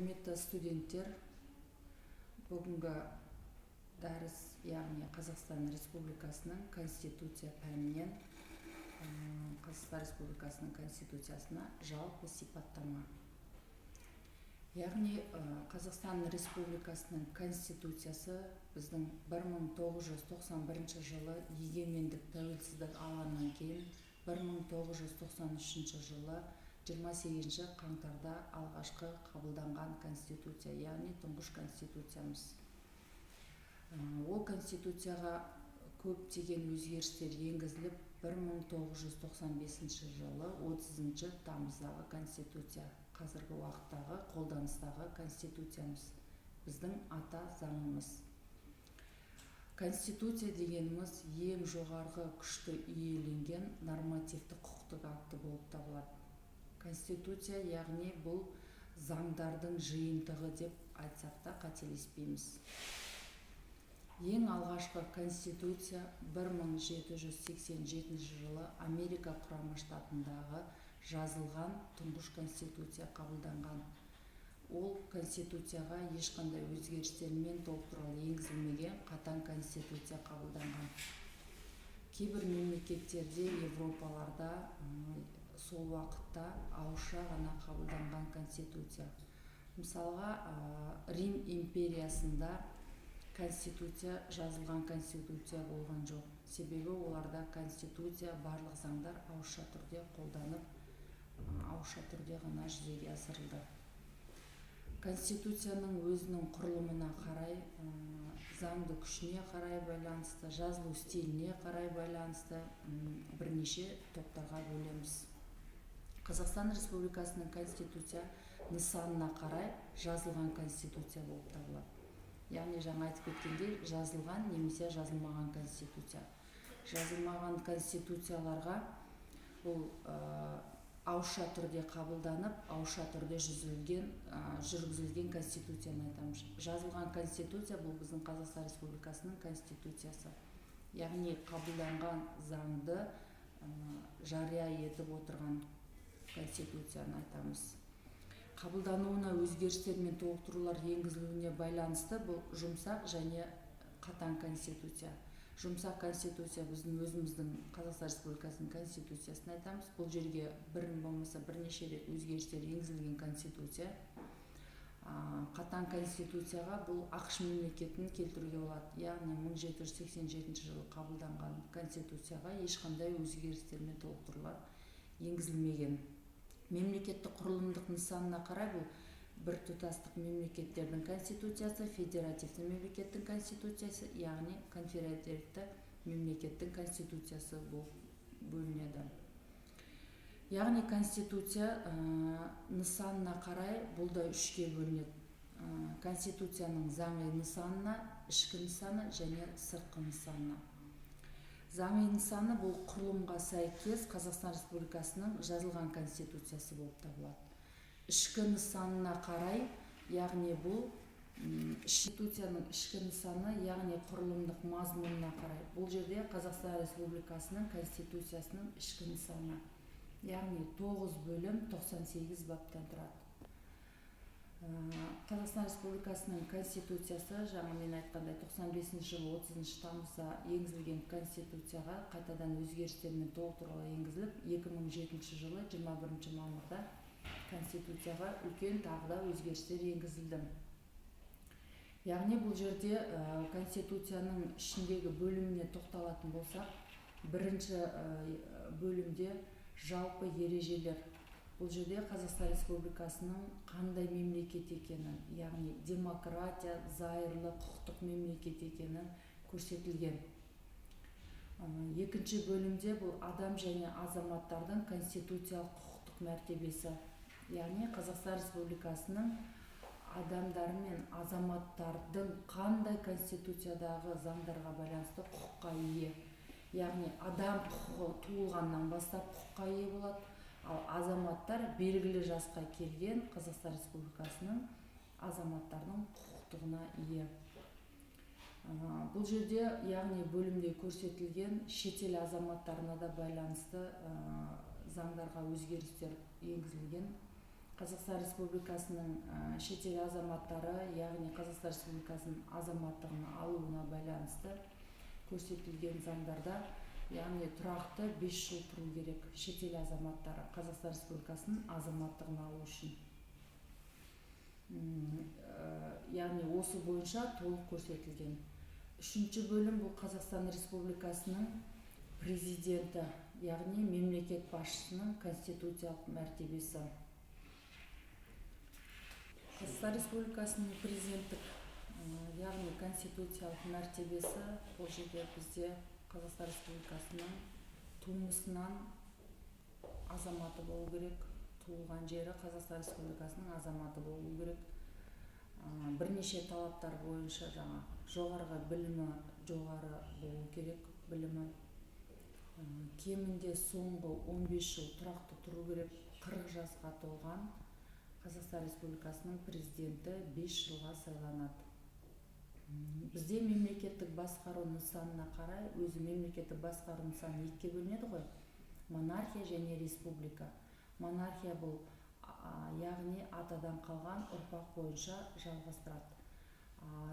Құрметті студенттер, бүгінгі дәріс, яғни Қазақстан Республикасының Конституция пәнінен Қазақстан Республикасының Конституциясына жалпы сипаттама. Яғни Қазақстан Республикасының Конституциясы біздің 1991 жылы егемендік, тәуелсіздік алғаннан кейін 1993 жылы 28 қаңтарда алғашқы қабылданған Конституция, яғни тұңғыш Конституциямыз. Ол Конституцияға көптеген өзгерістер енгізіліп, 1995 жылы 30 тамыздағы Конституция қазіргі уақыттағы қолданыстағы Конституциямыз, біздің ата заңымыз. Конституция дегеніміз ең жоғарғы күшті иеленген нормативті құқықтық акті болып табылады. Конституция, яғни бұл заңдардың жиынтығы деп айтсақ та қателеспейміз. Ең алғашқы Конституция 1787 жылы Америка Құрама Штатындағы жазылған тұңғыш Конституция қабылданған. Ол Конституцияға ешқандай өзгерістер мен толықтырулар енгізілмеген, қатаң Конституция қабылданған. Кейбір мемлекеттерде, Европаларда сол уақытта ауызша ғана қабылданған Конституция. Мысалға, Рим империясында Конституция, жазылған Конституция болған жоқ, себебі оларда Конституция, барлық заңдар ауызша түрде қолданып, ауызша түрде ғана жүзеге асырылды. Конституцияның өзінің құрылымына қарай, заңды күшіне қарай байланысты, жазылу стиліне қарай байланысты бірнеше топтарға бөлеміз. Қазақстан Республикасының Конституция нысанына қарай жазылған Конституция болып табылады. Яғни жаңа айтып кеткендей, жазылған немесе жазылмаған Конституция. Жазылмаған Конституцияларға бұл ауызша түрде қабылданып, ауызша түрде жүргізілген Конституцияны айтамыз. Жазылған Конституция бұл біздің Қазақстан Республикасының Конституциясы, яғни қабылданған заңды жария етіп отырған Конституцияны айтамыз. Қабылдануына өзгерістер мен толықтырулар енгізілуіне байланысты бұл жұмсақ және қатаң Конституция. Жұмсақ Конституция біздің өзіміздің Қазақстан Республикасының Конституциясын айтамыз. Бұл жерге бір болмаса бірнеше рет өзгерістер енгізілген Конституция. Қатаң Конституцияға бұл АҚШ мемлекетін келтіруге болады, яғни 1787 жылы қабылданған Конституцияға ешқандай өзгерістер мен толықтырулар енгізілмеген. Мемлекеттік құрылымдық нысанына қарай бұл біртұтастық мемлекеттердің конституциясы, федеративті мемлекеттің конституциясы, яғни конфедеративті мемлекеттің конституциясы болып бөлінеді. Яғни Конституция нысанына қарай бұл да үшке бөлінеді: Конституцияның заңи нысанына, ішкі нысаны және сыртқы нысанына. Заңи нысаны бұл құрылымға сәйкес Қазақстан Республикасының жазылған Конституциясы болып табылады. Ішкі нысанына қарай, яғни бұл Конституцияның ішкі нысаны, яғни құрылымдық мазмұнына қарай, бұл жерде Қазақстан Республикасының Конституциясының ішкі нысаны, яғни 9 бөлім, 98 баптан тұрады. Қазақстан Республикасының Конституциясы жаңа мен айтқандай 95 жылы 30 тамызда енгізілген Конституцияға қайтадан өзгерістер мен толықтырулар енгізіліп, 2007 жылы 21 мамырда Конституцияға үлкен тағы да өзгерістер енгізілді. Яғни бұл жерде Конституцияның ішіндегі бөліміне тоқталатын болсақ, бірінші бөлімде жалпы ережелер. Бұл жерде Қазақстан Республикасының қандай мемлекет екенін, яғни демократия, зайырлы құқықтық мемлекет екенін көрсетілген. Екінші бөлімде бұл адам және азаматтардың конституциялық құқықтық мәртебесі, яғни Қазақстан Республикасының адамдары мен азаматтардың қандай Конституциядағы заңдарға байланысты құқыққа ие. Яғни адам құқығы туылғаннан бастап құқыққа ие болады, ал азаматтар белгілі жасқа келген Қазақстан Республикасының азаматтарының құқықтығына ие. Бұл жерде, яғни бөлімде көрсетілген шетел азаматтарына да байланысты заңдарға өзгерістер енгізілген. Қазақстан Республикасының шетел азаматтары, яғни Қазақстан Республикасының азаматтығын алуына байланысты көрсетілген заңдарда, яғни тұрақты 5 жыл тұру керек шетел азаматтары Қазақстан Республикасының азаматтығын алу үшін. Яғни осы бойынша толық көрсетілген. Үшінші бөлім бұл Қазақстан Республикасының президенті, яғни мемлекет басшысының конституциялық мәртебесі. Қазақстан Республикасының президенттік, яғни конституциялық мәртебесі, бұл жерде бізде Қазақстан Республикасының тумысынан азаматы болу керек, туылған жері Қазақстан Республикасының азаматы болу керек. Бірнеше талаптар бойынша жаңа жоғарғы білімі, жоғары болу керек білімі. Кемінде соңғы 15 жыл тұрақты тұру керек. 40 жасқа толған Қазақстан Республикасының президенті 5 жылға сайланады. Бізде мемлекеттік басқару нысанына қарай, өзі мемлекеттік басқару нысаны екіге бөлінеді ғой: монархия және республика. Монархия бұл яғни атадан қалған ұрпақ бойынша жалғастырады.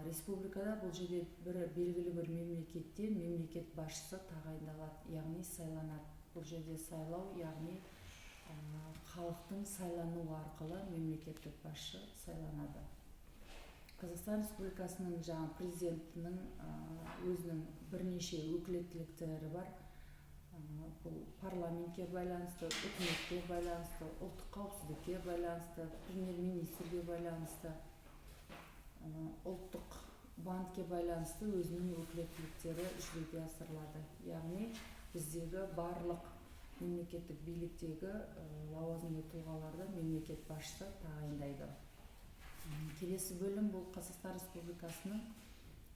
Республикада бұл жерде бір белгілі бір мемлекетте мемлекет басшысы тағайындалады, яғни сайланады. Бұл жерде сайлау, яғни халықтың сайлануы арқылы мемлекеттік басшы сайланады. Қазақстан Республикасының жаңа президентінің өзінің бірнеше өкілеттіліктері бар. Бұл парламентке байланысты, үкіметке байланысты, ұлттық қауіпсіздікке байланысты, премьер министрге байланысты, ұлттық банкке байланысты өзінің өкілеттіліктері жүзеге асырылады. Яғни біздегі барлық мемлекеттік биліктегі лауазымды тұлғаларды мемлекет басшысы тағайындайды. Келесі бөлім бұл Қазақстан Республикасының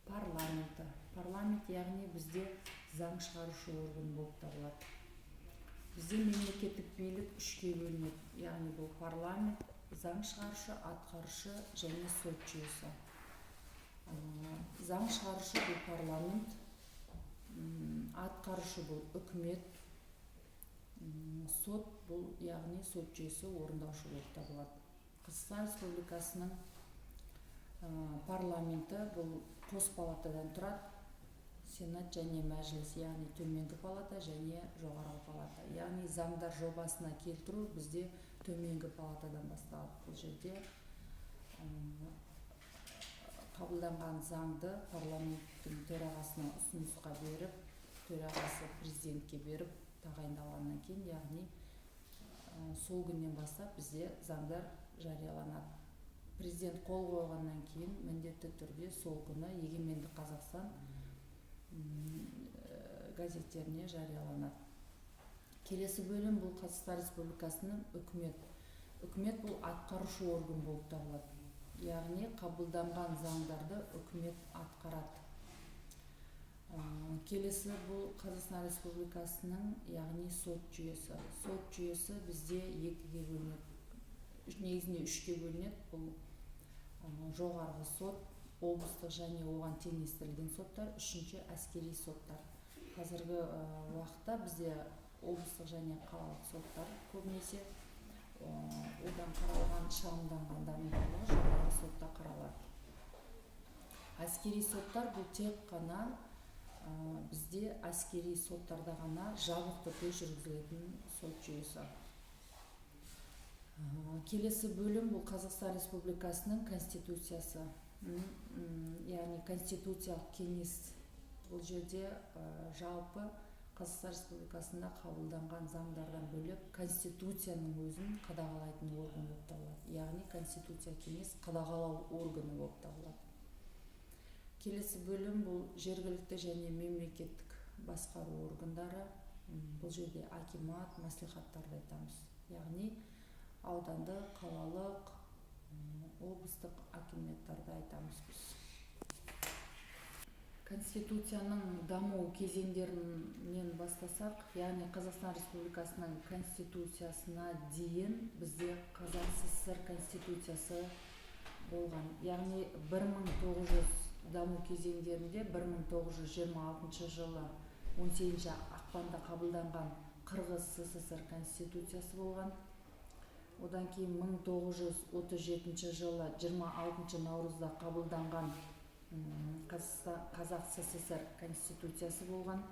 парламенті. Парламент, яғни бізде заң шығарушы орган болып табылады. Бізде мемлекеттік билік үшке бөлінеді, яғни бұл парламент, заң шығарушы, атқарушы және сот жүйесі. Заң шығарушы бұл парламент, атқарушы бұл үкімет, сот бұл, яғни сот жүйесі орындаушы болып табылады. Қазақстан Республикасының парламенті бұл қос палатадан тұрады: сенат және мәжіліс, яғни төменгі палата және жоғарғы палата. Яғни заңдар жобасына келтіру бізде төменгі палатадан басталады. Бұл жерде қабылданған заңды парламенттің төрағасына ұсынысқа беріп, төрағасы президентке беріп тағайындалғаннан кейін, яғни сол күннен бастап бізде заңдар жарияланады. Президент қол қойғаннан кейін міндетті түрде сол күні Егеменді Қазақстан газеттеріне жарияланады. Келесі бөлім бұл Қазақстан Республикасының үкімет. Үкімет бұл атқарушы орган болып табылады, яғни қабылданған заңдарды үкімет атқарады. Келесі бұл Қазақстан Республикасының, яғни сот жүйесі. Сот жүйесі бізде екіге бөлінеді, негізінде үшке бөлінеді: бұл жоғарғы сот, облыстық және оған теңестірілген соттар, үшінші әскери соттар. Қазіргі уақытта бізде облыстық және қалалық соттар көбінесе, одан қаралған шағымданғандардың барлығы жоғарғы сотта қаралады. Әскери соттар бұл тек қана бізде әскери соттарда ғана жабық түрде жүргізілетін сот жүйесі. Келесі бөлім бұл Қазақстан Республикасының конституциясы, яғни конституциялық кеңес. Бұл жерде жалпы Қазақстан Республикасында қабылданған заңдардан бөлек конституцияның өзін қадағалайтын орган болып табылады, яғни конституция кеңес қадағалау органы болып табылады. Келесі бөлім бұл жергілікті және мемлекеттік басқару органдары. Бұл жерде акимат, мәслихаттарды айтамыз, яғни аудандық, қалалық, облыстық акиматтарды айтамыз біз. Конституцияның даму кезеңдерінен бастасақ, яғни Қазақстан Республикасының конституциясына дейін бізде Қазақ СССР конституциясы болған. Яғни 1900 даму кезеңдерінде 1926 жылы 18 ақпанда қабылданған Қырғыз СССР конституциясы болған. Одан кейін 1937 жылы 26 наурызда қабылданған Қазақ СССР Конституциясы болған.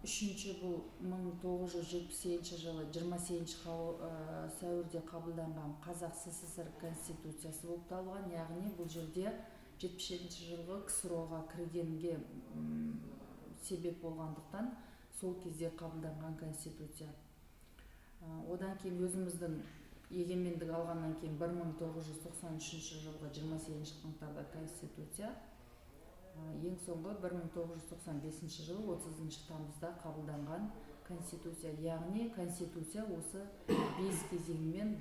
Үшінші, бұл 1978 жылы 28 сәуірде қабылданған Қазақ СССР Конституциясы болып табылған. Яғни бұл жерде 77 жылғы КСРО-ға кіргенге себеп болғандықтан, сол кезде қабылданған конституция. Одан кейін өзіміздің егемендік алғаннан кейін 1993 жылғы 28 қаңтарда конституция, ең соңғы 1995 жылы 30 тамызда қабылданған конституция. Яғни конституция осы бес кезеңмен